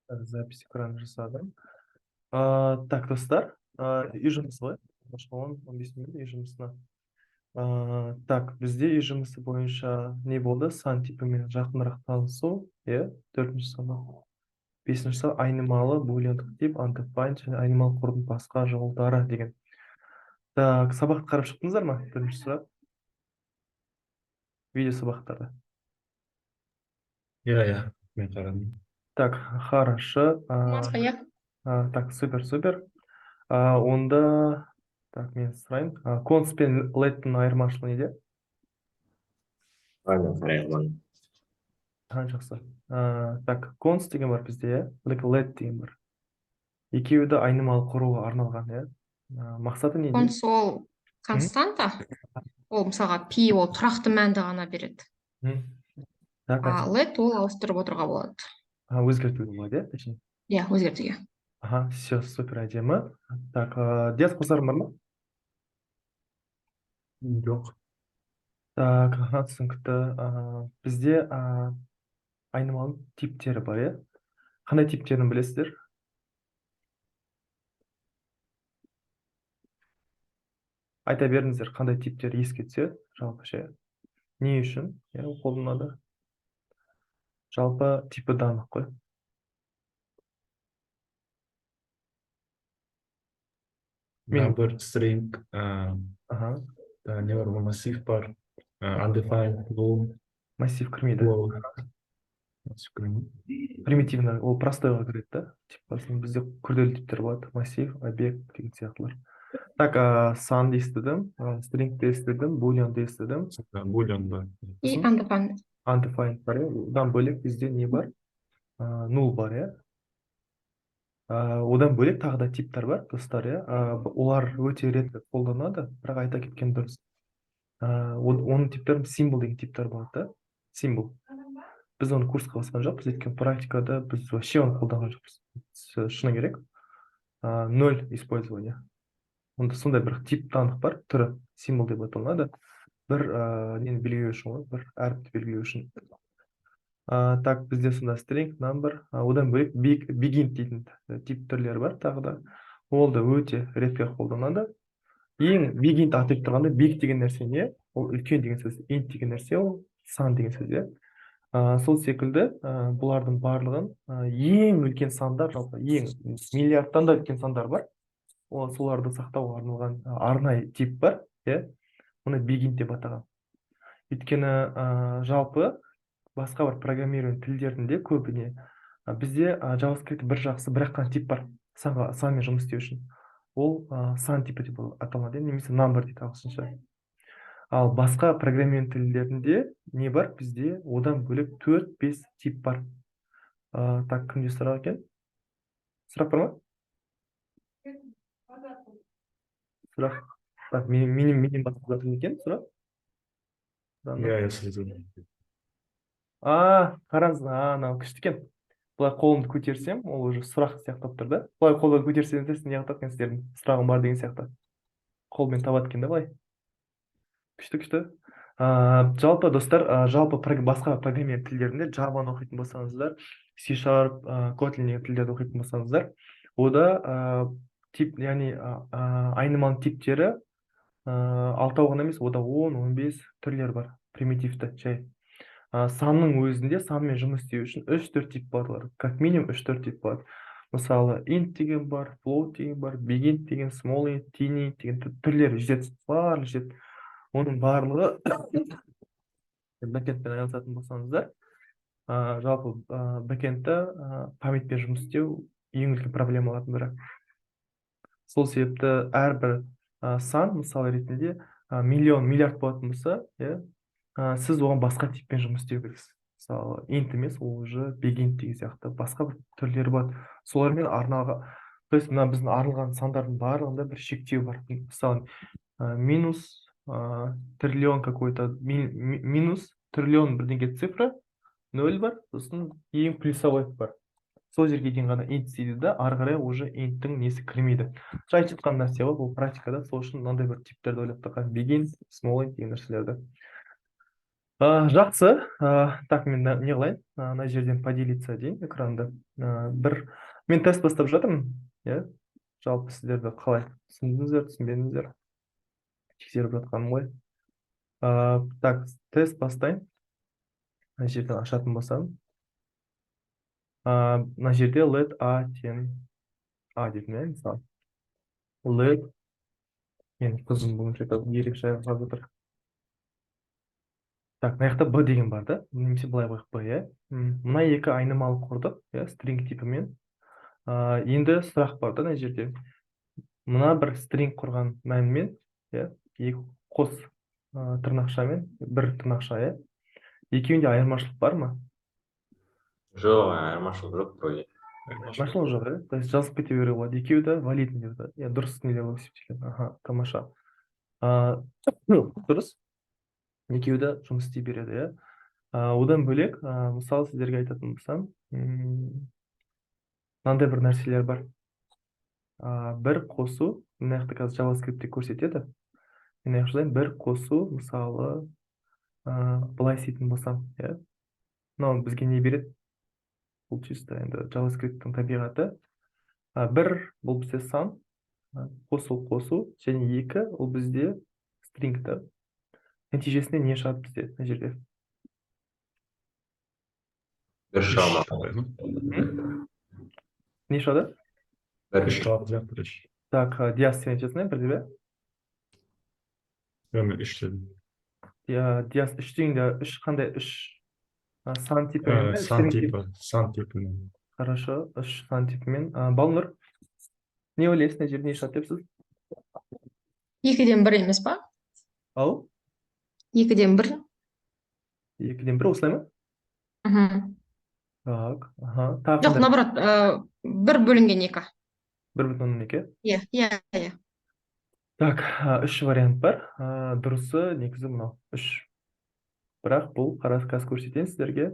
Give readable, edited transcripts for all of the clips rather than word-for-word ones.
Запись экрана жасадым. Так, достар, үй жұмысы ғой. 10-15 минут үй жұмысына. Так, бізде үй жұмысы бойынша не болды? Сан типімен жақынырақ танысу, иә, төртінші сабақ. Бесінші сабақ айнымалы булиндық тип, undefined және айнымалы құрудың басқа жолдары деген. Так, сабақты қарап шықтыңыздар ма? Бірінші сұрақ. Видео сабақтарды. Иә, мен қарадым. Так, хорошо. Маска, иә. Так, супер, супер. Онда, так, мен сұрайын. Const пен let-тің айырмашылығы неде? Ладно, қарай алмадым. Жақсы. Так, const деген бар бізде, иә? Одан кейін let деген бар. Екеуі де айнымалы құруға арналған, иә? Мақсаты неде? Const ол константа. Ол мысалға пи, ол тұрақты мәнді ғана береді. Так, А let ол ауыстырып отыруға болады. Өзгертуге болады, иә, точнее. Иә, өзгертуге. Аха, все, супер, әдемі. Так, Диас, қосарың бар ма? Жоқ. Так, аха, түсінікті. Бізде айнымалының типтері бар, иә? Қандай типтерін білесіздер? Айта беріңіздер, қандай типтер еске түседі, жалпы ше? Не үшін, иә, ол қолданылады? Жалпы типі данных қой. Мен Number, string, не бар, массив бар, undefined, null, Массив кірмейді. Float. Массив кірмейді. Примитивно, ол простойға кіреді да. Типа, бізде күрделі типтер болады. Массив, объект деген сияқтылар. Так, санды естідім, стрингті естідім, булянды естідім. Boolean бар. И Сосын undefined. Undefined бар, иә. Одан бөлек бізде не бар? Null бар, иә. Одан бөлек тағы да типтер бар, достар, иә. Олар өте редко қолданады, бірақ айта кеткен дұрыс. Оның типтерін символ деген типтер болады да. Символ. Біз оны курсқа басқан жоқпыз, өйткені практикада біз вообще оны қолданған жоқпыз. Шыны керек. Ноль использования. Онда сондай бір тип данных бар, түрі символ деп аталынады. Бір нені белгілеу үшін ғой, бір әріпті белгілеу үшін. Так, бізде сонда string, number, одан бөлек bigint дейтін тип түрлері бар тағы да. Ол да өте редко қолданады. Ең bigint аты айтып тұрғанда, big деген нәрсе не? Ол үлкен деген сөз, int деген нәрсе ол сан деген сөз, иә. Сол секілді, бұлардың барлығын, ең үлкен сандар, жалпы ең миллиардтан да үлкен сандар бар. Ол соларды сақтауға арналған арнайы тип бар, иә. Оны bigint деп атаған. Өйткені, жалпы басқа бір программирование тілдерінде көбіне, бізде, JavaScript бір жақсы, бір ақ қана тип бар санға, санмен жұмыс істеу үшін. Ол, сан типі деп аталады, немесе number дейді ағылшынша. Ал басқа программирование тілдерінде не бар? Бізде одан бөлек 4-5 тип бар. Так, кімде сұрақ екен? Сұрақ бар ма? Сұрақ. Так, менен басқа жатыр екен сұрақ? Иә, иә, сізде. Қараңыз, анау күшті екен. Былай қолымды көтерсем, ол уже сұрақ сияқты болып тұр да. Былай қолды көтерсеңіздер, сіз неғып екен, сіздердің сұрағым бар деген сияқты. Қолмен табады екен да былай. Күшті, күшті. Жалпы, достар, жалпы басқа программирование тілдерінде Java-ны оқитын болсаңыздар, C Sharp, Kotlin деген тілдерді оқитын болсаңыздар, ода, тип, яғни, айнымалы типтері, алтау ғана емес, ода 10-15 түрлері бар, примитивті жай. Санның өзінде санмен жұмыс істеу үшін 3-4 тип бар олар. Как минимум 3-4 тип болады. Мысалы, int деген бар, float деген бар, bigint деген, small int, tiny int деген түрлері жетеді, барлығы жетеді. Оның барлығы бэкэндпен айналысатын болсаңыздар, жалпы, бэкэндті, памятьпен жұмыс істеу ең үлкен проблемалардың бірі. Сол себепті әрбір, сан, мысал ретінде, миллион, миллиард болатын болса, иә, сіз оған басқа типпен жұмыс істеу керексіз. Мысалы, int емес, ол уже bigint деген сияқты басқа бір түрлері бар. Солармен арналған, то есть мына біздің арналған сандардың барлығында бір шектеу бар. Мысалы, минус, триллион какой-то, минус триллион бірдеңе цифра, нөл бар, сосын ең плюсовой бар. Сол жерге дейін ғана int істейді да, ары қарай уже инттің несі кірмейді. Жай айтып жатқан нәрсе ғой, бұл практикада сол үшін мынандай бір типтерді ойлап тапқан. Bigint, small int деген нәрселерді. Жақсы. Так, мен не қылайын? Мына жерден поделиться дейін экранды. Бір мен тест бастап жатырмын, иә. Жалпы сіздерді қалай түсіндіңіздер, түсінбедіңіздер? Тексеріп жатқаным ғой. Так, тест бастайын. Мына жерден ашатын болсам. Мына жерде let a тең a дедім, иә, мысалы. Let, менің қызым бүгін что-то ерекше аяқ жатыр. Так, мына жақта b деген бар да, немесе былай қояйық, b, иә. Мына екі айнымалы құрдық, иә, string типімен. Енді сұрақ бар да мына жерде. Мына бір string құрған мәнмен, иә, екі қос тырнақшамен, бір тырнақша, иә. Екеуінде айырмашылық бар ма? Жоқ, айырмашылық жоқ вроде. Айырмашылық жоқ, иә? То есть жазып кете беруге болады. Екеуі де валидный деп атады. Иә, дұрыс нелер болып есептеледі. Аха, тамаша. Дұрыс. Екеуі де жұмыс істей береді, иә. Одан бөлек, мысалы, сіздерге айтатын болсам, мынандай бір нәрселер бар. Бір қосу, мына жақта қазір JavaScriptте көрсетеді. Мен мына жақта жазайын, бір қосу, мысалы, былай істейтін болсам, иә. Мынау бізге не береді? Бұл чисто енді JavaScript'тің табиғаты. Бір бұл бізде сан, қосу, қосу, және екі ол бізде string та. Нәтижесінде не шығады бізде мына жерде? Бір Үш шыға ма? шығады ма? Не шығады? Бір. Үш шығады сияқты, үш. Так, Диас, сен айтасың, иә, бір деп, иә? Жоқ, мен үш дедім. Иә, Диас үш дегенде үш қандай үш? Сан типімен бе, Сан string типі, сан типімен. Хорошо, үш сан типімен. Балнұр, не ойлайсыз, мына жерде не шығады депсіз? Екіден бір емес па? Ау? Екіден бір. Екіден бір осылай ма? Мхм. Так, аха. Тағы Жоқ, қандай? наоборот, бір бөлінген екі. 1,2? Иә. Так, үш вариант бар. Дұрысы негізі мынау, үш. Бірақ бұл қазір көрсетейін сіздерге.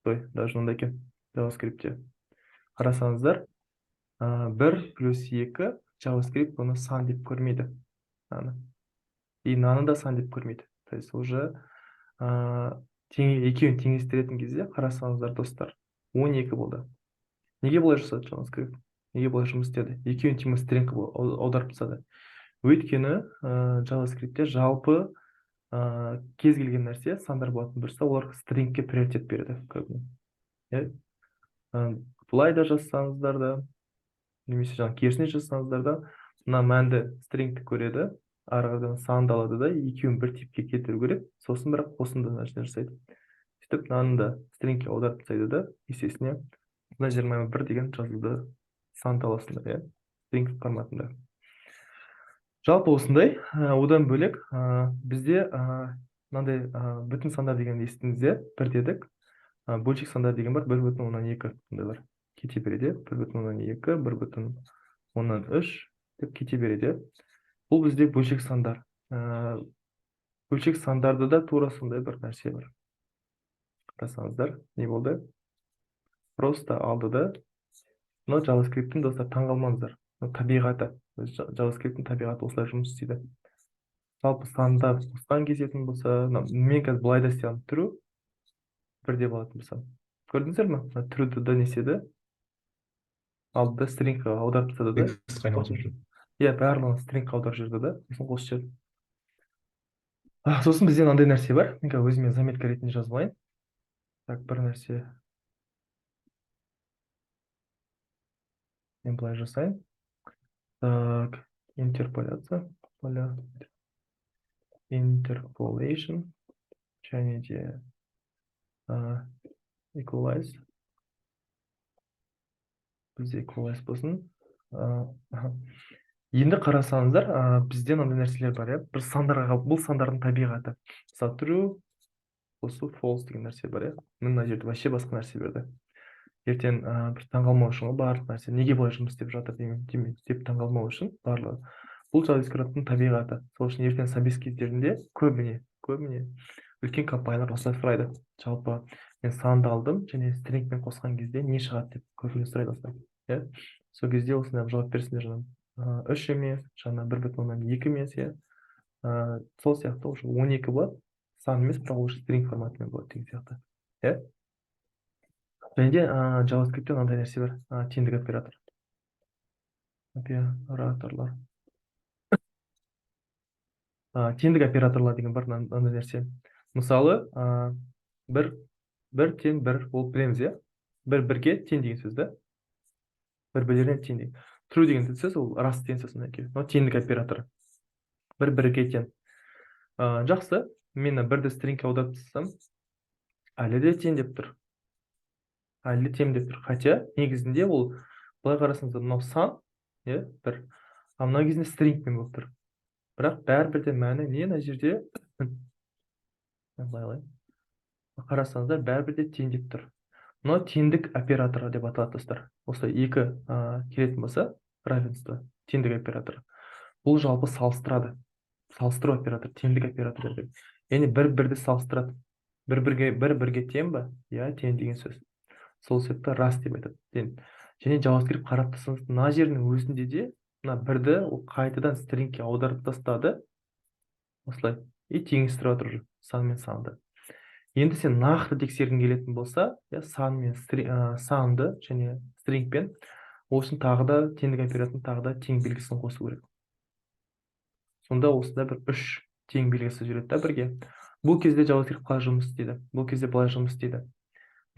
Ой, даже мындай екен JavaScriptте. Қарасаңыздар, бір плюс екі, JavaScript бұны сан деп көрмейді. Мынаны. И мынаны да сан деп көрмейді. То есть уже екеуін теңестіретін кезде қарасаңыздар, достар, 12 болды. Неге бұлай жасады JavaScript? Неге бұлай жұмыс істеді? Екеуін тең string қылып аударып тастады. Өйткені JavaScriptте жалпы кез келген нәрсе сандар болатын болса, олар stringке приоритет береді көбіне. Иә? Былай да жазсаңыздар да, немесе жаңа керісінше жазсаңыздар да, мына мәнді stringті көреді, ары қарай санды алады да, екеуін бір типке келтіру керек, сосын бірақ қосынды нәрсе жасайды. Сөйтіп мынаны да stringке аударып тастайды да, есесіне мына 21 деген жазуды санды аласыңдар, иә, string форматында. Жалпы осындай. Одан бөлек, бізде мынандай бүтін сандар дегенді естідіңіздер, бір дедік. Бөлшек сандар деген бар, 1,2 сондайлар. Кете береді, 1,2, 1,3 деп кете береді. Бұл бізде бөлшек сандар. Бөлшек сандарды да тура сондай бір нәрсе бар. Қарасаңыздар, не болды? Просто алды да. Мынау JavaScript'тің, достар, таңғалмаңыздар. Мынау табиғаты. JavaScript'тің табиғаты осылай жұмыс істейді. Жалпы сандар қосқан кесетін болса, мен қазір былай да істей аламын. True бірде болатын болса. Көрдіңіздер ме? Мына true'ды да не істеді? Алды да string'ға аударып тастады да. Текстқа айналып жүр. Иә, барлығын string'ға аударып жіберді да, сосын қосып жіберді. Сосын бізде мынандай нәрсе бар. Мен қазір өзіме заметка ретінде жазып алайын. Так, бір нәрсе. Мен былай жасайын. Так, интерполяция, interpolation, және де equalize. Бізде equalize болсын. Енді қарасаңыздар, бізде мынандай нәрселер бар, иә? Бір сандарға, бұл сандардың табиғаты. Мысалы, true, қосу, false деген нәрсе бар, иә? Мына жерде вообще басқа нәрсе берді. Ертең, бір таңғалмау үшін ғой, барлық нәрсе неге бұлай жұмыс істеп жатыр деп таңғалмау үшін барлығы. Бұл JavaScript'тың табиғаты. Сол үшін ертең собес кездерінде көбіне үлкен компаниялар осылай сұрайды. Жалпы мен санды алдым және stringпен қосқан кезде не шығады деп көбіне сұрайды осылай. Иә? Сол кезде осындай жауап берсіңдер жаңа. 3 емес, жаңа 1,2 емес, иә. Сол сияқты уже 12 болады, сан емес, бірақ уже string форматымен болады деген сияқты, иә. Және де JavaScriptте мынандай нәрсе бар, теңдік оператор. Операторлар. Теңдік операторлар деген бар мынандай нәрсе. Мысалы, бір тең бір болып білеміз, иә? Бір бірге тең деген сөз да? Бір бірлеріне тең деген. True деген сөз ол рас деген сөз мінекей. Мынау теңдік операторы. Бір бірге тең. Жақсы, мен бірді stringке аударып тастасам, әлі де тең деп тұр. Әлі де тең деп тұр. Хотя негізінде ол былай қарасаңыздар, мынау сан, иә, бір. А мына кезінде stringпен болып тұр. Бірақ бәрібір де мәні не мына жерде? Былай алайын. Қарасаңыздар, бәрібір де тең деп тұр. Мынау теңдік операторы деп аталады, достар. Осы екі келетін болса, равенство, теңдік операторы. Бұл жалпы салыстырады. Салыстыру операторы, теңдік операторы деп. Яғни бір-бірді салыстырады. Бір-бірге тең ба? Иә, тең деген сөз. Сол себепті рас деп айтады. Тең. Және JavaScript қарап тұрсаңыз, мына жердің өзінде де мына бірді ол қайтадан stringке аударып тастады. Осылай. И теңестіріп отыр уже сан мен санды. Енді сен нақты тексергің келетін болса, иә, сан мен санды және stringпен, ол үшін тағы да теңдік операторының тағы да тең белгісін қосу керек. Сонда осында бір үш тең белгісі жүреді да бірге. Бұл кезде JavaScript қалай жұмыс істейді? Бұл кезде былай жұмыс істейді.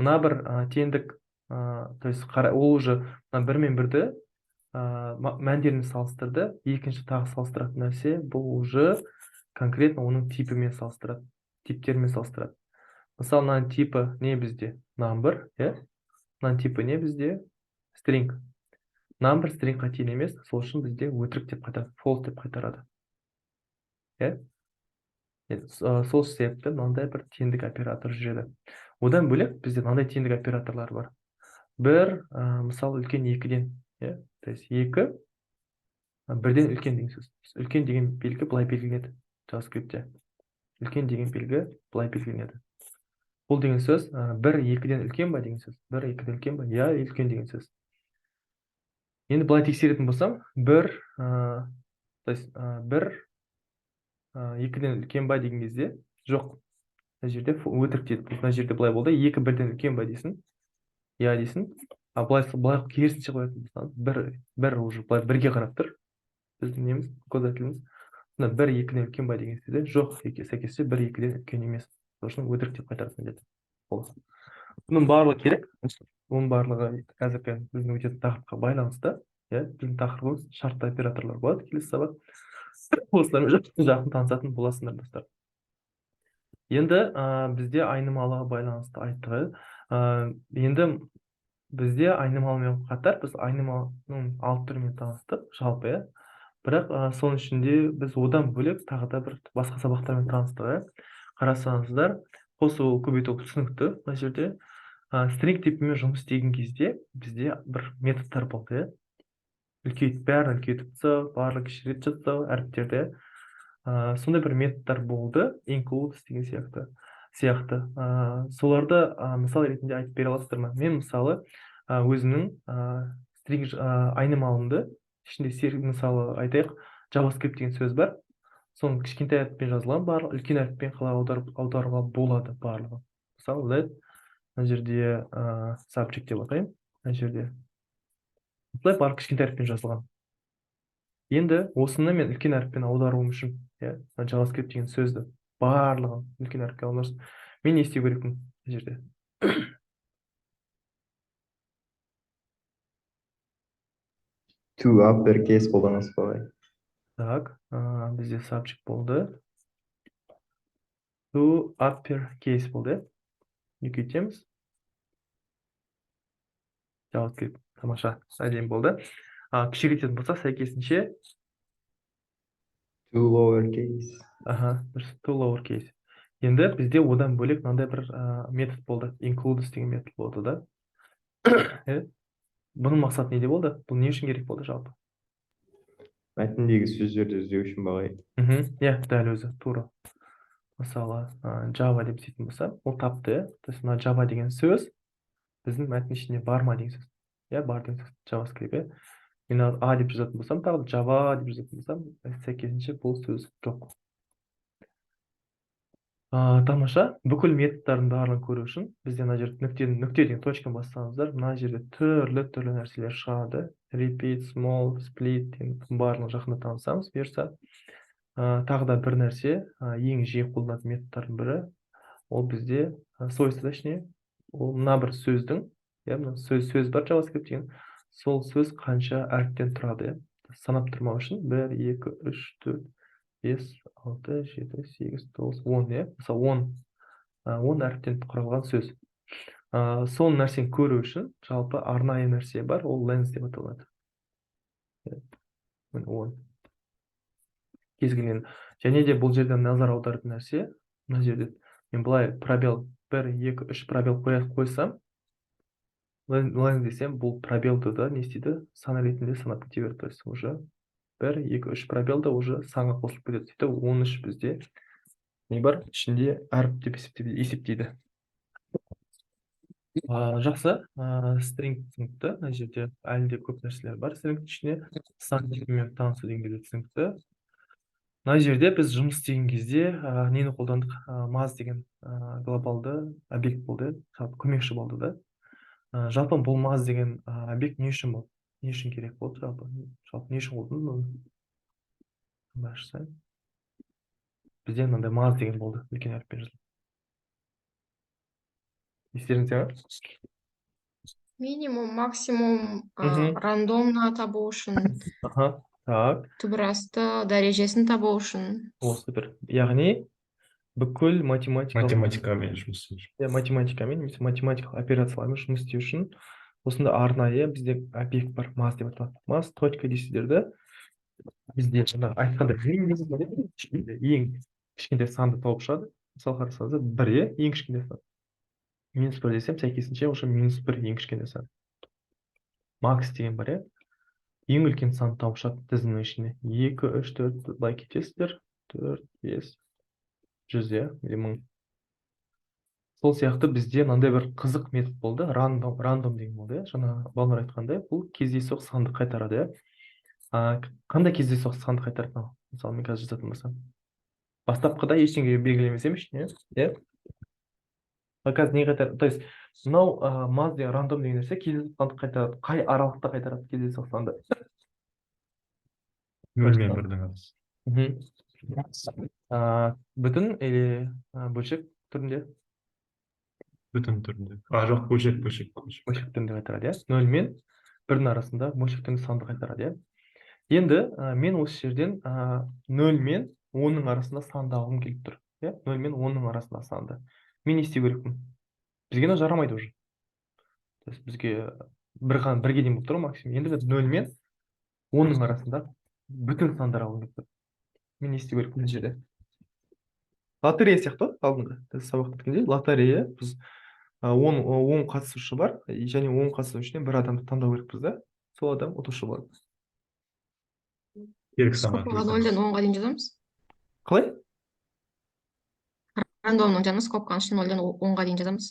Мына бір теңдік, то есть қара, ол уже мына бір мен бірді мәндерін салыстырды. Екінші тағы салыстыратын нәрсе, бұл уже конкретно оның типімен салыстырады, типтерімен салыстырады. Мысалы, мынаның типі не бізде? Number, иә? Мынаның типі не бізде? String. Number stringқа тең емес, сол үшін бізде өтірік деп қайтарады, false деп қайтарады. Иә? Сол себепті мынандай бір теңдік оператор жүреді. Одан бөлек бізде мынандай теңдік операторлар бар. Бір, мысалы, үлкен екіден, иә? То есть екі, бірден үлкен деген сөз. Үлкен деген белгі былай белгіленеді JavaScriptте. Үлкен деген белгі былай белгіленеді. Бұл деген сөз, бір екіден үлкен ба деген сөз. Бір екіден үлкен ба? Иә, үлкен деген сөз. Енді былай тексеретін болсам, бір, то есть, бір, екіден үлкен ба деген кезде жоқ. Мына жерде өтірік дейді. Мына жерде былай болды, екі бірден үлкен ба дейсің? Иә дейсің. А былай керісінше қоятын болсаң, бір уже былай бірге қарап тұр. Біздің неміз, указателіміз. Мына бір екіден үлкен ба деген кезде жоқ, сәйкесінше бір екіден үлкен емес. Сол үшін өтірік деп қайтаратын деді. Болды. Бұның барлығы керек. Бұның барлығы қазіргі біздің өтетін тақырыпқа байланысты. Иә, біздің тақырыбымыз шартты операторлар болады келесі сабақ. Осылармен жақын танысатын боласыңдар, достар. Енді, бізде айнымалыға байланысты айттық. Енді бізде айнымалымен қатар біз айнымалының алты түрімен таныстық жалпы, иә. Бірақ, соның ішінде біз одан бөлек тағы да бір басқа сабақтармен таныстық, иә. Қарасаңыздар, қосу, көбейту түсінікті мына жерде. String типімен жұмыс істеген кезде бізде бір методтар болды, иә. Үлкейтіп, бәрін үлкейтіп тастау, барлығы кішірейтіп тастау әріптерді. Сондай бір методтар болды, includes деген сияқты. Соларды, мысал ретінде айтып бере аласыздар ма? Мен мысалы, өзімнің, string, айнымалымды ішінде мысалы айтайық, JavaScript деген сөз бар. Соның кішкентай әріппен жазылған барлығы, үлкен әріппен қалай аударуға болады барлығы. Мысалы, let мына жерде, subject деп атаймын, мына жерде. Осылай барлық кішкентай әріппен жазылған. Енді осыны мен үлкен әріппен аударуым үшін, иә, мына JavaScript деген сөзді барлығын үлкен әріпке аудару үшін мен не істеу керекпін мына жерде? To uppercase қолданасыз ба ағай? Так, бізде subject болды. To uppercase болды, иә? Үлкейтеміз. JavaScript тамаша, әдемі болды. Кішірейтетін болсақ, сәйкесінше To lowercase. Аха, дұрыс, to lowercase. Енді бізде одан бөлек мынандай бір, метод болды, includes деген метод болды да. Бұның мақсаты неде болды? Бұл не үшін керек болды жалпы? Мәтіндегі сөздерді іздеу үшін ба ағай? Иә, дәл өзі, тура. Мысалы, Java деп іздейтін болсам, ол тапты, иә? То есть мына Java деген сөз біздің мәтін ішінде бар ма деген сөз. Иә, бар деген сөз, JavaScript, иә. Мен А деп жазатын болсам, тағы да Java деп жазатын болсам, сәйкесінше бұл сөз жоқ. Тамаша. Бүкіл методтардың барлығын көру үшін бізде мына жерде нүкте, нүкте деген точканы бассаңыздар, мына жерде түрлі-түрлі нәрселер шығады. Repeat, small, split деген барлығын жақында танысамыз, бұйырса. Тағы да бір нәрсе, ең жиі қолданатын методтардың бірі, ол бізде свойство, точнее, ол мына бір сөздің, иә, мына сөз бар JavaScript деген, сол сөз қанша әріптен тұрады, иә. Санап тұрмау үшін 1, 2, 3, 4, 5, 6, 7, 8, 9, 10, иә. Мысалы, 10 әріптен құралған сөз. Сол нәрсені көру үшін жалпы арнайы нәрсе бар, ол length деп аталады. Міне, 10. Кез келген. Және де бұл жерде назар аударатын нәрсе, мына жерде мен былай пробел 1, 2, 3 пробел қойсам, length десем, бұл пробелді да не істейді? Сан ретінде санап кете береді. То есть уже 1, 2, 3 пробел да уже санға қосылып кетеді. Сөйтіп 13 бізде не бар? Ішінде әріп деп есептейді. Жақсы, string түсінікті. Мына жерде әлі де көп нәрселер бар. String ішінде сан типімен танысу деген кезде түсінікті. Мына жерде біз жұмыс істеген кезде нені қолдандық? Math деген глобалды объект болды, жалпы көмекші болды да. Жалпы бұл Math деген объект не үшін болды? Не үшін керек болды жалпы? Жалпы не үшін қолданды оны? Ашсам. Бізде мынандай Math деген болды, үлкен әріппен жазылып. Естеріңізде ме? Минимум, максимум, рандомно табу үшін, Аха, так. түбір асты дәрежесін табу үшін. О, супер. Яғни бүкіл математикалық Математикамен жұмыс істеу үшін. Иә, математикамен немесе математикалық операциялармен жұмыс істеу үшін осында арнайы бізде объект бар, Math деп аталады. Math точка дейсіздер да, бізде жаңағы айтқандай ең кішкентай санды тауып шығады. Мысалы, қарасаңыздар, 1, иә, ең кішкентай сан. Минус 1 десем, сәйкесінше уже минус 1 ең кішкентай сан. Макс деген бар, иә. Ең үлкен санды тауып шығады тізімнің ішінде. 2, 3, 4, былай кетесіздер. 4, 5, 100, иә, или 1000. Сол сияқты бізде мынандай бір қызық метод болды, random, random деген болды, иә. Жаңа балалар айтқандай, бұл кездейсоқ санды қайтарады, иә. Қандай кездейсоқ санды қайтарады мынау? Мысалы, мен қазір жазатын болсам. Бастапқыда ештеңе белгілемесем ештеңе, иә? А қазір не қайтарады? То есть мынау Math деген random деген нәрсе кездейсоқ санды қайтарады. Қай аралықта қайтарады кездейсоқ санды? Нөл мен бірдің арасы. Бүтін или бөлшек түрінде? Бүтін түрінде. А, жоқ, бөлшек, бөлшек, бөлшек. Бөлшек түрінде қайтарады, иә. 0 мен 1-дің арасында бөлшек түрінде санды қайтарады, иә. Енді мен осы жерден 0 мен 10-ның арасында санды алғым келіп тұр, иә. 0 мен 10-ның арасында санды. Мен не істеу керекпін? Бізге мынау жарамайды уже. То есть бізге бір ғана бірге дейін болып тұр ғой максимум. Енді біз 0 мен 10-ның арасында бүтін сандар алғым келіп тұр. Мен не істеу керекпін мына жерде? Лотерея сияқты ғой, алдыңғы біз сабақ өткенде лотерея, біз 10 қатысушы бар және 10 қатысушының бір адамды таңдау керекпіз да, сол адам ұтушы болады. Керек санға Скобкаға көбейтеміз. 0-ден 10-ға дейін жазамыз. Қалай? Рандомның жанына скобканың ішіне 0-ден 10-ға дейін жазамыз.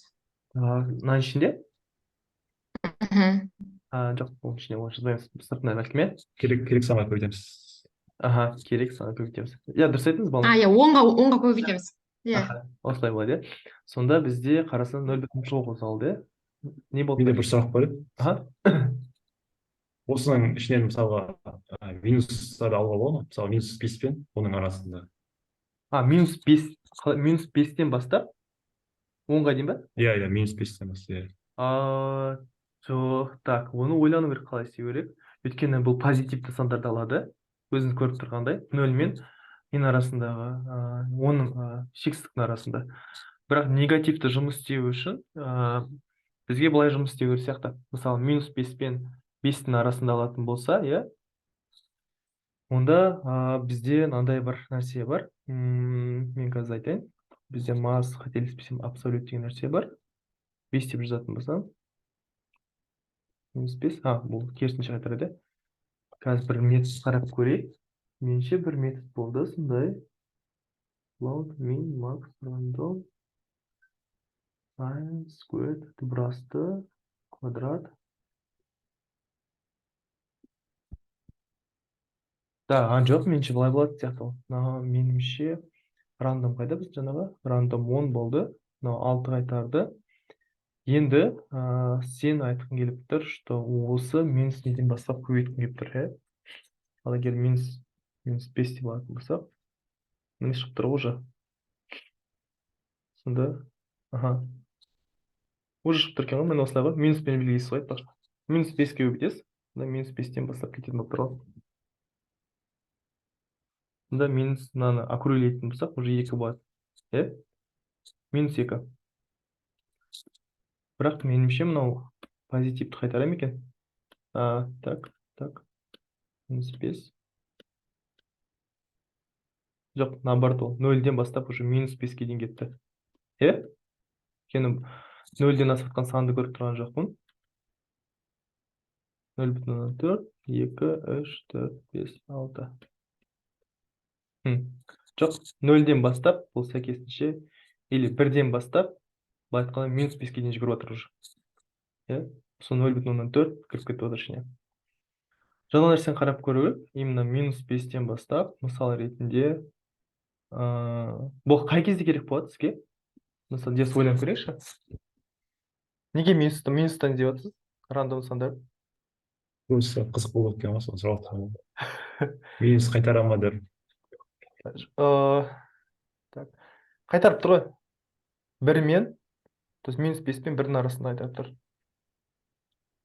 Мынаның ішінде? Мхм. Жоқ, оның ішінде оны жазбаймыз, сыртында бәлкім, иә? Керек санға көбейтеміз. Аха, керек санға көбейтеміз. Иә, дұрыс айттыңыз, балалар. А, иә, 10-ға көбейтеміз. Иә. Аха, осылай болады, иә. Сонда бізде қарасаң 0,9 алды, иә. Не болды? Менде бір сұрақ бар еді. Аха. Осының ішінен мысалға минустарды алуға болады ма? Мысалы, минус 5 пен оның арасында. А, минус 5, минус 5-тен бастап 10-ға дейін ба? Иә, иә, минус 5-тен бастап, иә. А, жоқ, так, оны ойлану керек, қалай істеу керек. Өйткені бұл позитивті сандарды алады. Өзіңіз көріп тұрғандай, 0 мен ненің арасындағы, оның шексіздіктің арасында. Бірақ негативті жұмыс істеу үшін бізге былай жұмыс істеу керек сияқты. Мысалы, минус 5 пен 5-тің арасында алатын болса, иә, онда бізде мынандай бір нәрсе бар. Мен қазір айтайын. Бізде Math, қателеспесем, абсолют деген нәрсе бар. 5 деп жазатын болсам, минус 5, а, бұл керісінше қайтарады. Қазір бір метод қарап көрейік. Меніңше бір метод болды сондай. Float, min, max, random, signed, squared, түбір асты, квадрат. Да, а, жоқ, меніңше былай болады сияқты ол. Мына меніңше Random қайда біз жаңағы? Random 10 болды. Мынау 6 қайтарды. Енді сен айтқың келіп тұр, что осы минус неден бастап көбейткің келіп тұр, иә? Ал егер минус 5 деп алатын болсақ, міне шығып тұр уже. Сонда, аха. Уже шығып тұр екен ғой, міне осылай ғой, минуспен белгілейсіз ғой, айтпақшы. Минус 5-ке көбейтесіз, сонда минус 5-тен бастап кететін болып тұр ғой. Сонда минус мынаны округлейтін болсақ, уже 2 болады. Иә? Минус 2. Бірақ меніңше мынау позитивті қайтара ма екен? Так, так. Минус 5. Жоқ, наоборот, ол 0-ден бастап уже минус 5-ке дейін кетті. Иә? Өйткені 0-ден асып жатқан санды көріп тұрған жоқпын. 0,4, 2, 3, 4, 5, 6. Жоқ, 0-ден бастап, бұл сәйкесінше, или 1-ден бастап, былай айтқанда минус 5-ке дейін жүгіріп жатыр уже. Иә? Сол 0,4 кіріп кетіп отыр ішіне. Жаңа нәрсені қарап көру керек, именно минус 5-тен бастап, мысал ретінде, бұл қай кезде керек болады сізге? Мысалы, дес ойланып көрейікші. Неге минустан деп жатсыз? Рандом сандар. Просто қызық болып кеткен ғой, соны сұрап отырмын. Минус қайтара ма деп. Так. Қайтарып тұр ғой. 1 мен, то есть минус 5 пен 1-дің арасында қайтарып тұр.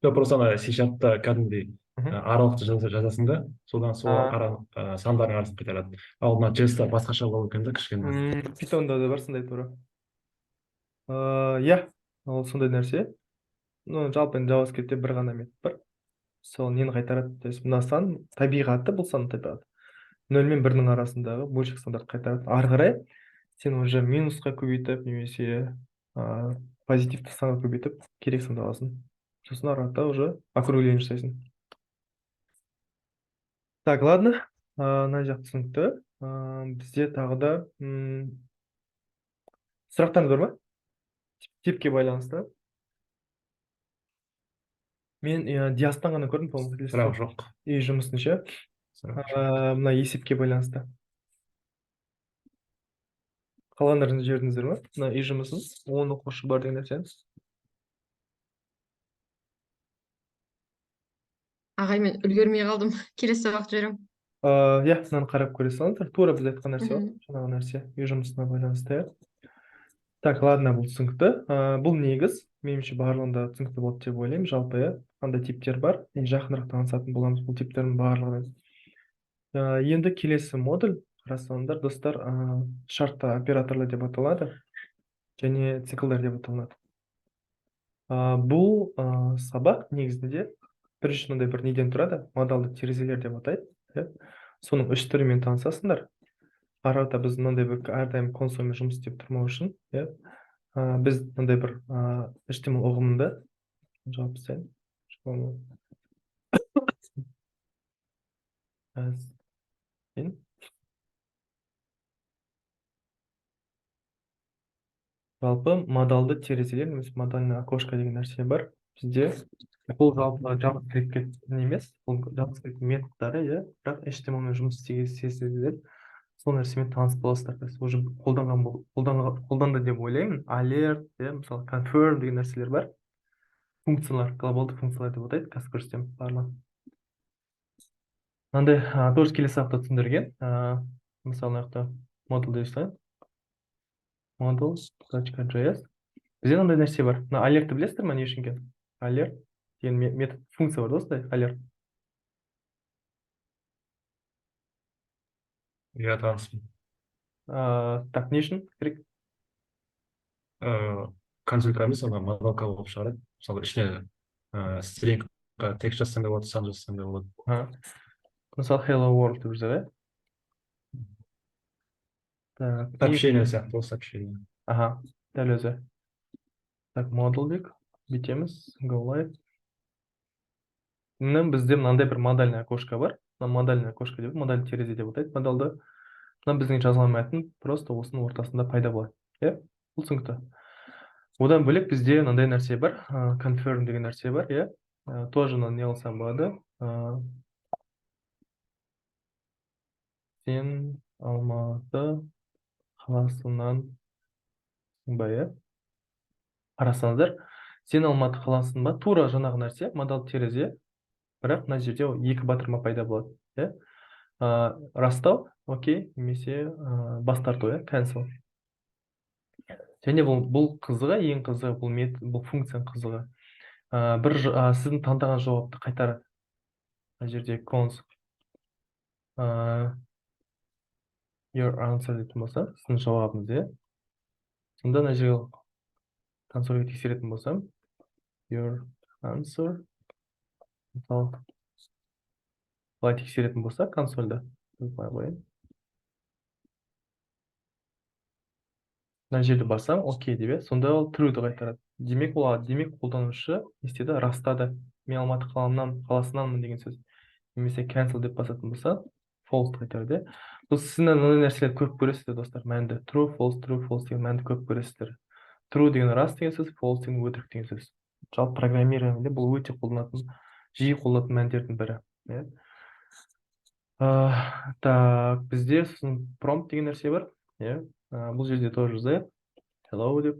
Жоқ, просто ана C-sharpта кәдімгідей аралықты жазасың да, содан сол сандардың арасын қайтарады. Ал мына JS-та басқаша болу екен да, кішкене. Pythonда да бар сондай тура. Иә, ол сондай нәрсе. Ну, жалпы енді JavaScriptте бір ғана метод бар. Сол нені қайтарады? То есть мына сан табиғаты, бұл сан табиғаты. 0 мен 1-дің арасындағы бөлшек сандарды қайтарады. Ары қарай сен уже минусқа көбейтіп, немесе позитивті санға көбейтіп керек санды аласың. Сосын ары қарата уже округление жасайсың. Так, ладно. Мына жақ түсінікті. Бізде тағы да сұрақтарыңыз бар ма? Типке байланысты. Мен Диастан ғана көрдім, по-моему, Сұрақ жоқ. Үй жұмысын ше. Сұрақ жоқ. Мына есепке байланысты. Қалғандарыңыз жібердіңіздер ме? Мына үй жұмысын, 10 оқушы бар деген нәрсені. Ағай, мен үлгермей қалдым. Келесі сабақ жіберемін. Иә, мынаны қарап көре салыңыздар. Тура біз айтқан нәрсе ғой, жаңағы нәрсе үй жұмысына байланысты, иә. Так, ладно, бұл түсінікті. Бұл негіз, меніңше барлығында түсінікті болды деп ойлаймын. Жалпы, иә, қандай типтер бар, енді жақынырақ танысатын боламыз бұл типтердің барлығымен. Енді келесі модуль, қарасаңдар, достар, шартты операторлар деп аталады және циклдар деп аталынады. Бұл сабақ негізінде бірінші мынандай бір неден тұрады, модалды терезелер деп атайды, иә. Соның үш түрімен танысасыңдар. Арада біз мынандай бір әрдайым консольмен жұмыс істеп тұрмау үшін, иә, біз мынандай бір HTML ұғымында жауап тастайын. Жалпы модалды терезелер немесе модальный окошко деген нәрсе бар. Бізде бұл жалпы JavaScript емес, бұл JavaScript методтары, иә, бірақ HTML-мен жұмыс істесеңіздер, сол нәрсемен таныс боласыздар. То есть уже қолданды деп ойлаймын. Alert, иә, мысалы, confirm деген нәрселер бар. Функциялар, глобалды функциялар деп атайды, қазір көрсетемін барлығын. Мынандай, тоже келесі сабақта түсіндірген. Мысалы, мына жақта model деп жазайын. Models.js. Бізде мынандай нәрсе бар. Мына alert-ті білесіздер ме, не үшін екенін? Alert деген метод, функция бар да осындай, alert. Иә, таныспын. Так, не үшін керек? Консолька емес, ана модалка болып шығарады. Мысалы, ішіне стрингқа текст жазсаң да болады, сан жазсаң да болады. Мысалы, hello world деп жазады, иә? Так, Сообщение сияқты ғой, сообщение. Аха, дәл өзі. Так, model дейік, бүйтеміз, go live. Міне бізде мынандай бір модальный окошко бар. Мына модальный окошко деп, модаль терезе деп атайды модалды. Мына біздің жазылған мәтін просто осының ортасында пайда болады. Иә, бұл түсінікті. Одан бөлек бізде мынандай нәрсе бар, confirm деген нәрсе бар, иә. Тоже мынаны не алсам болады. Сен Алматы Қаласынан ба, иә? Қарасаңыздар, сен Алматы қаласының ба, тура жаңағы нәрсе, модал терезе, бірақ мына жерде екі батырма пайда болады, иә? Растау, окей, немесе бас тарту, иә, cancel. Және бұл қызығы, ең қызығы, бұл функцияның қызығы. Бір сіздің таңдаған жауапты қайтарады. Мына жерде const your answer дейтін болса, сіздің жауабыңыз, иә. Сонда мына жерге консольге тексеретін болсам, your answer, мысалы, былай тексеретін болса консольда, былай қояйын. Мына жерді бассам, окей деп, иә, сонда ол true'ді қайтарады. Демек қолданушы не істеді? Растады. Мен Алматы қаласынанмын деген сөз. Немесе cancel деп басатын болса, false қайтарады, иә. Бұл сіз мынандай нәрселерді көп көресіздер, достар, мәнді. True, false, true, false деген мәнді көп көресіздер. True деген рас деген сөз, false деген өтірік деген сөз. Жалпы программированиеде бұл өте қолданатын, жиі қолданатын мәндердің бірі, иә. Так, бізде сосын prompt деген нәрсе бар, иә. Бұл жерде тоже жазайық. Hello деп.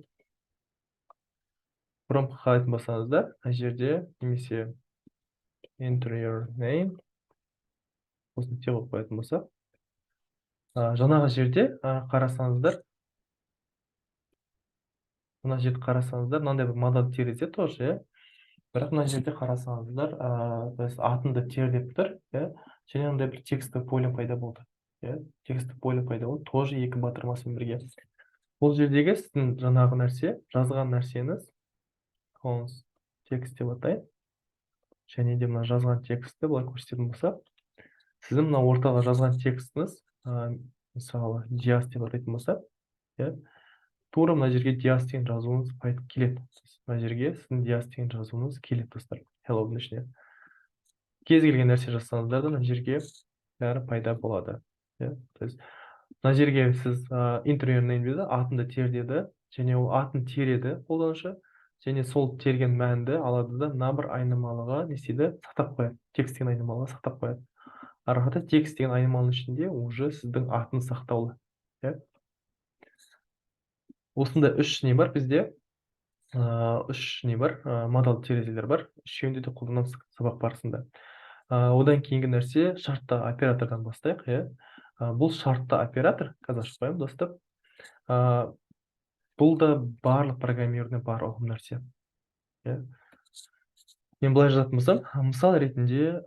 Prompt қалайтын болсаңыздар, мына жерде немесе enter your name, осыны те қойып қоятын болсақ, жаңағы жерде қарасаңыздар, мына жерді қарасаңыздар, мынандай бір модал терезе тоже, иә. Бірақ мына жерде қарасаңыздар, то есть атыңды тер деп тұр, иә, және мынандай бір текстовый поле пайда болды, иә, текстовый поле пайда болды, тоже екі батырмасымен бірге. Бұл жердегі сіздің жаңағы нәрсе, жазған нәрсеңіз, const текст деп атайын, және де мына жазған текстті былай көрсететін болсақ, сіздің мына ортаға жазған текстіңіз, мысалы, Диас деп атайтын болсақ, иә, тура мына жерге Диас деген жазуыңыз келеді. Мына жерге сіздің Диас деген жазуыңыз келеді, достар. Hello-ның ішіне. Кез келген нәрсе жазсаңыздар да, мына жерге бәрі пайда болады. Иә, то есть мына жерге сіз enter your name деді, атыңды тер деді, және ол атын тереді қолданушы, және сол терген мәнді алады да, мына бір айнымалыға не істейді, сақтап қояды. Текст деген айнымалыға сақтап қояды. Ары қарата текст деген айнымалының ішінде уже сіздің атыңыз сақтаулы. Иә. Осында үш не бар бізде? Үш не бар? Модал терезелер бар. Үшеуінде де қолданамыз сабақ барысында. Одан кейінгі нәрсе шартты оператордан бастайық, иә. Бұл шартты оператор, қазір ашып қоямын, достар. Бұл да барлық программированиеде бар ұғым нәрсе. Иә. Мен былай жазатын болсам, мысал ретінде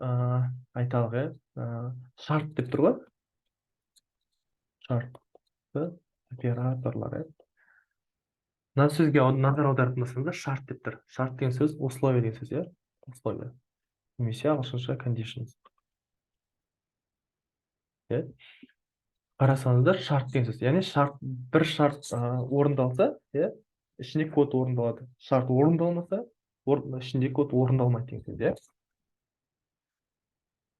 айталық, иә, шарт деп тұр ғой. Шартты операторлар, иә. Мына сөзге назар аударатын болсаңыздар, шарт деп тұр. Шарт деген сөз условие деген сөз, иә? Условие. Немесе ағылшынша conditions. Иә. Қарасаңыздар, шарт деген сөз. Яғни шарт, бір шарт орындалса, иә, ішінде код орындалады. Шарт орындалмаса, ішінде код орындалмайды деген сөз, иә.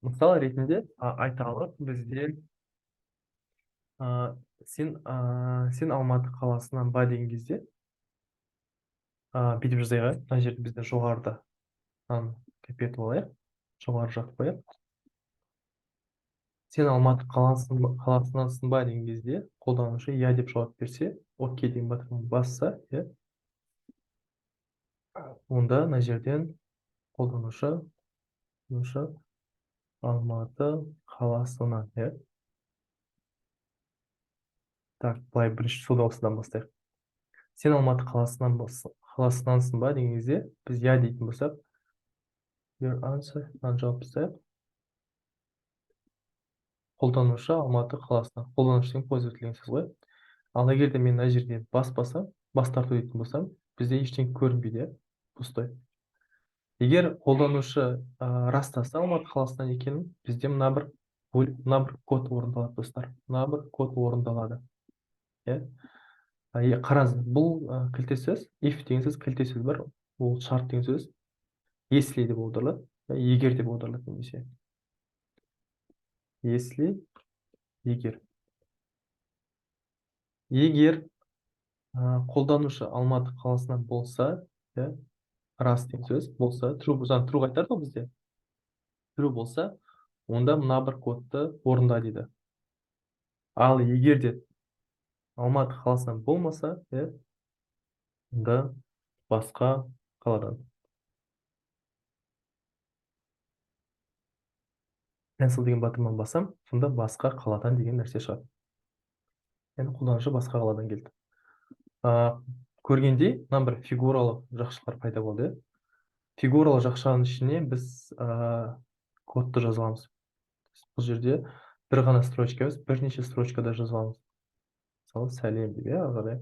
Мысал ретінде айталық, бізде сен Алматы қаласынан ба деген кезде, бүйтіп жазайық, мына жерде бізде жоғарыда мынаны копия етіп алайық, жоғары жақ қояйық. Сен Алматы қаласынансың ба деген кезде қолданушы иә деп жауап берсе, окей деген батырманы басса, иә, онда мына жерден қолданушы Алматы қаласынан, иә. Так, былай бірінші сол осыдан бастайық. Сен Алматы қаласынансың ба деген кезде біз иә дейтін болсақ, your answer, мынаны жауап тастайық. Қолданушы Алматы қаласынан. Қолданушы деген пользователь деген сөз ғой. Ал егер де мен мына жерде баспасам, бас тарту дейтін болсам, бізде ештеңе көрінбейді, иә, пустой. Егер қолданушы растаса Алматы қаласынан екенін, бізде мына бір код орындалады, достар. Мына бір код орындалады. Иә. Қараңыз, бұл кілте сөз, if деген сөз, кілте сөз бар. Ол шарт деген сөз. Если деп аударылады, егер деп аударылады немесе. Если, егер. Егер қолданушы Алматы қаласынан болса, иә, рас деген сөз болса, true, жаңа true қайтарды ғой бізде. True болса, онда мына бір кодты орында дейді. Ал егер де Алматы қаласынан болмаса, иә, онда басқа қаладан. Cancel деген батырманы бассам, сонда басқа қаладан деген нәрсе шығады. Яғни қолданушы басқа қаладан келді. Көргендей, мына бір фигуралы жақшалар пайда болды, иә. Фигуралы жақшаның ішіне біз кодты жаза аламыз. Бұл жерде бір ғана строчка емес, бірнеше строчкада жаза аламыз. Мысалы, сәлем деп, иә, ары қарай.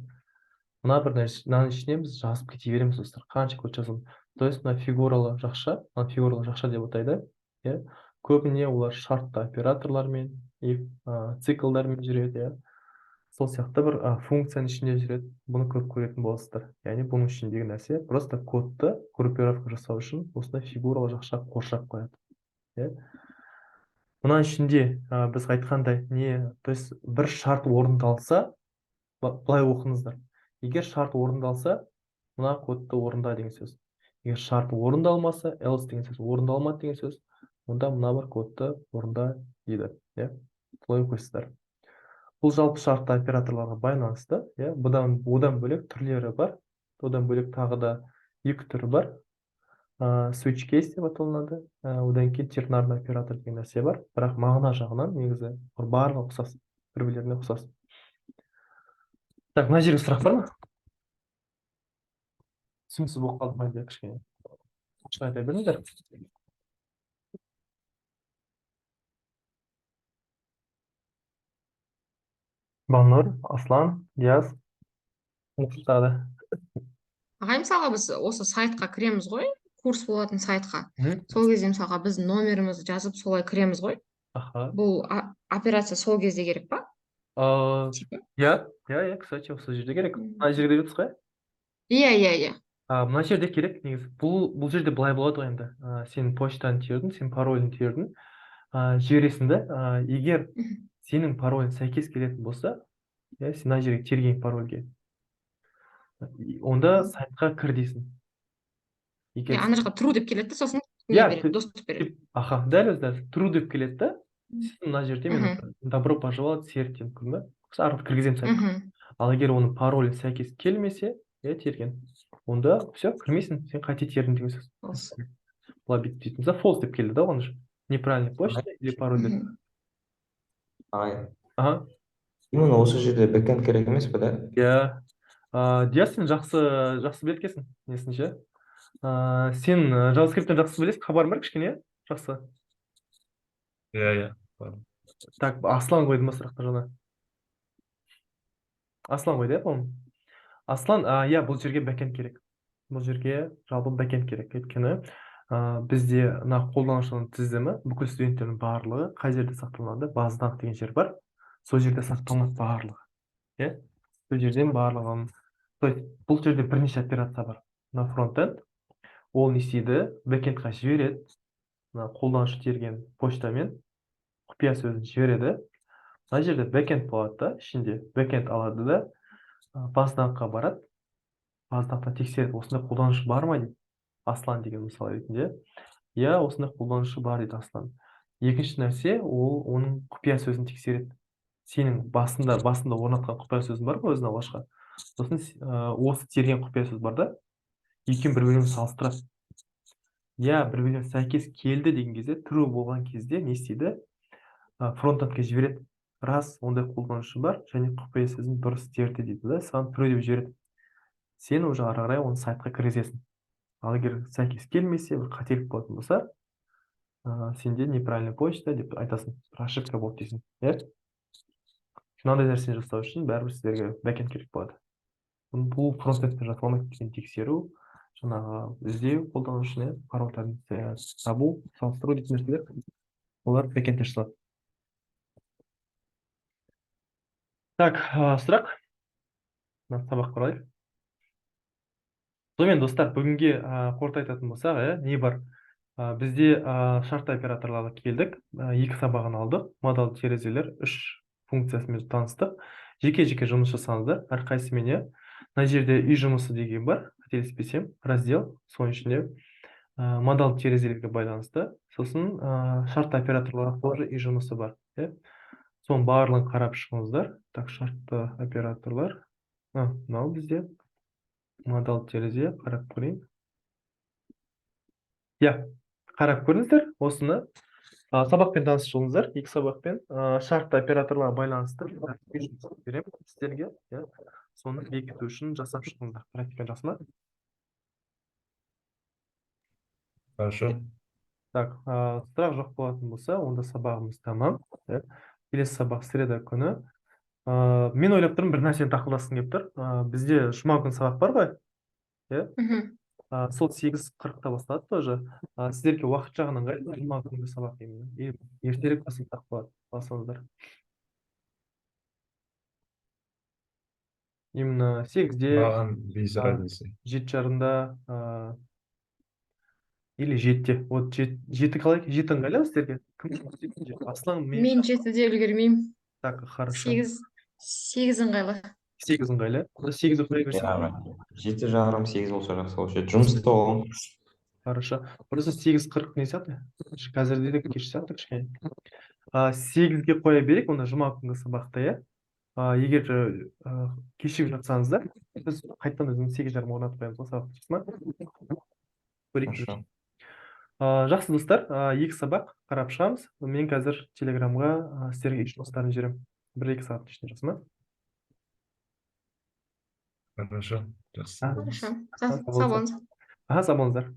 Мына бір нәрсе, мынаның ішіне біз жазып кете береміз, достар. Қанша код жазамыз. То есть мына фигуралы жақша, мына фигуралы жақша деп атайды, иә. Көбіне олар шартты операторлармен, if, циклдармен жүреді, иә. Сол сияқты бір функцияның ішінде жүреді. Бұны көп көретін боласыздар. Яғни бұның ішіндегі нәрсе просто кодты группировка жасау үшін осындай фигуралы жақша қоршап қояды, иә. Мына ішінде біз айтқандай не, то есть бір шарт орындалса, былай оқыңыздар. Егер шарт орындалса, мына кодты орында деген сөз. Егер шарт орындалмаса, else деген сөз, орындалмады деген сөз, онда мына бір кодты орында дейді, иә. Солай оқисыздар. Бұл жалпы шартты операторларға байланысты, иә. Одан бөлек түрлері бар. Одан бөлек тағы да екі түрі бар. Switch case деп аталынады. Одан кейін тернарный оператор деген нәрсе бар. Бірақ мағына жағынан негізі олар барлығы ұқсас, бір-бірлеріне ұқсас. Так, мына жерге сұрақ бар ма? Түсініксіз болып қалды ма әлде кішкене? Ашық айта беріңдер. Балнұр, Аслан, Диас, тағы да. Ағай, мысалға біз осы сайтқа кіреміз ғой, курс болатын сайтқа. Сол кезде мысалға біз номерімізді жазып солай кіреміз ғой. Бұл операция сол кезде керек па? Типа? Иә, иә, иә, кстати, осы жерде керек. Мына жерде деп отырсыз ғой? Иә, иә, иә. Мына жерде керек негізі. Бұл жерде былай болады ғой енді. Сен почтаны тердің, сен паролін тердің. Жібересің да, егер сенің паролің сәйкес келетін болса, иә, сен мына жерге терген парольге, онда сайтқа кір дейсің. Егер Иә, ана жақта true деп келеді де, сосын не Иә, береді, доступ береді. Аха, дәл өзі, дәл true деп келеді да, сен мына жерде мен добро пожаловать, Серік деп мүмкін ба? Сосын ары кіргіземін сайтқа. Ал егер оның паролі сәйкес келмесе, иә, терген, онда все, кірмейсің, сен қате тердің деген сөз. False. Былай бүйтіп дейтін болса, false деп келді да, оны же. Неправильный почта или пароль деп. Ағай. Аха. Именно осы жерде бэкэнд керек емес пе, да? Иә. Диас, сен жақсы біледі екенсің, несін ше? Сен JavaScript-тен жақсы білесің, хабарың бар кішкене, жақсы. Иә, иә, бар. Так, Аслан қойды ма сұрақты жаңа? Аслан қойды, иә, по-моему? Аслан, иә, бұл жерге бэкэнд керек. Бұл жерге жалпы бэкэнд керек. Өйткені, бізде мына қолданушының тізімі, бүкіл студенттердің барлығы қай жерде сақталынады? База данных деген жер бар. Сол жерде сақталынады барлығы. Иә? Сол жерден барлығын. То есть бұл жерде бірнеше операция бар. Мына фронтенд, ол не істейді? Бэкэндқа жібереді. Мына қолданушы терген почтамен құпия сөзін жібереді. Мына жерде бэкэнд болады да, ішінде бэкэнд алады да, база данныхқа барады. База данныхта тексереді, осындай қолданушы бар ма дейді. Аслан деген мысал ретінде. Иә, осындай қолданушы бар дейді Аслан. Екінші нәрсе, ол оның құпия сөзін тексереді. Сенің басында орнатқан құпия сөзің бар ғой өзінің алғашқы. Сосын осы терген құпия сөз бар да, екеуін бір-бірімен салыстырады. Иә, бір-біріне сәйкес келді деген кезде, true болған кезде не істейді? Фронтендке жібереді. Рас, ондай қолданушы бар және құпия сөзін дұрыс терді дейді да, саған true деп жібереді. Сен уже ары қарай оны сайтқа кіргізесің. Ал егер сәйкес келмесе, бір қателік болатын болса, сенде неправильная почта деп айтасың, бір ошибка болды дейсің, иә? Мынандай нәрсені жасау үшін бәрібір сіздерге бэкэнд керек болады. Бұл фронтендпен жасалмайды деген тексеру, жаңағы іздеу қолданушыны, иә, парольдарын табу, салыстыру дейтін нәрселер, олар бэкэндте жасалады. Так, сұрақ. Мына сабақ құрайық. Сонымен, достар, бүгінге, қорыта айтатын болсақ, не бар? Бізде, шартты операторларға келдік, екі сабағын алдық, модал терезелер үш функциясымен таныстық. Жеке-жеке жұмыс жасаңыздар, әрқайсысымен, иә. Мына жерде үй жұмысы деген бар, қателеспесем, раздел, соның ішінде, модал терезелерге байланысты. Сосын, шартты операторларға тоже үй жұмысы бар, иә. Соның барлығын қарап шығыңыздар. Так, шартты операторлар. Мынау бізде модал терезе, қарап көрейін. Иә, қарап көріңіздер осыны. Сабақпен танысып шығыңыздар, екі сабақпен. Шартты операторларға байланысты беремін сіздерге, иә. Соны бекіту үшін жасап шығыңыздар. Практика, жақсы ма? Хорошо. Так, сұрақ жоқ болатын болса, онда сабағымыз тамам. Иә. Келесі сабақ среда күні. Мен ойлап тұрмын, бір нәрсені тақылдасқым келіп тұр. Бізде жұма күні сабақ бар ғой? Иә? Сол 8:40-та басталады тоже. Сіздерге уақыт жағынан ыңғайлы жұма күнгі сабақ именно. Или ертерек бастасақ болады, басыңыздар. Именно 8-де, Маған без разницы. 7:30-да, или 7-де. Вот 7 қалай? 7 ыңғайлы ма сіздерге? Кім? Аслан, мен. Мен 7-де үлгермеймін. Так, хорошо. 8 ыңғайлы. 8 ыңғайлы. Онда 8 қоя берсек. 7:30, 8 болса жақсы болушы еді. Жұмыста боламын. Хорошо. Просто 8:40 не сияқты? Қазір де кеш сияқты кішкене. 8-ге қоя берейік, онда жұма күнгі сабақта, иә? Егер кешігіп жатсаңыздар, біз қайтадан өзіміз 8:30 орнатып қоямыз ғой сабақты, жақсы ма? Көрейік. Хорошо. Жақсы, достар, екі сабақ қарап шығамыз. Мен қазір Телеграмға сіздерге үй жұмыстарын жіберемін. 1-2 сағаттың ішінде, жақсы ма? Хорошо. Жақсы. Хорошо. Сау болыңыз. Аха, сау болыңыздар.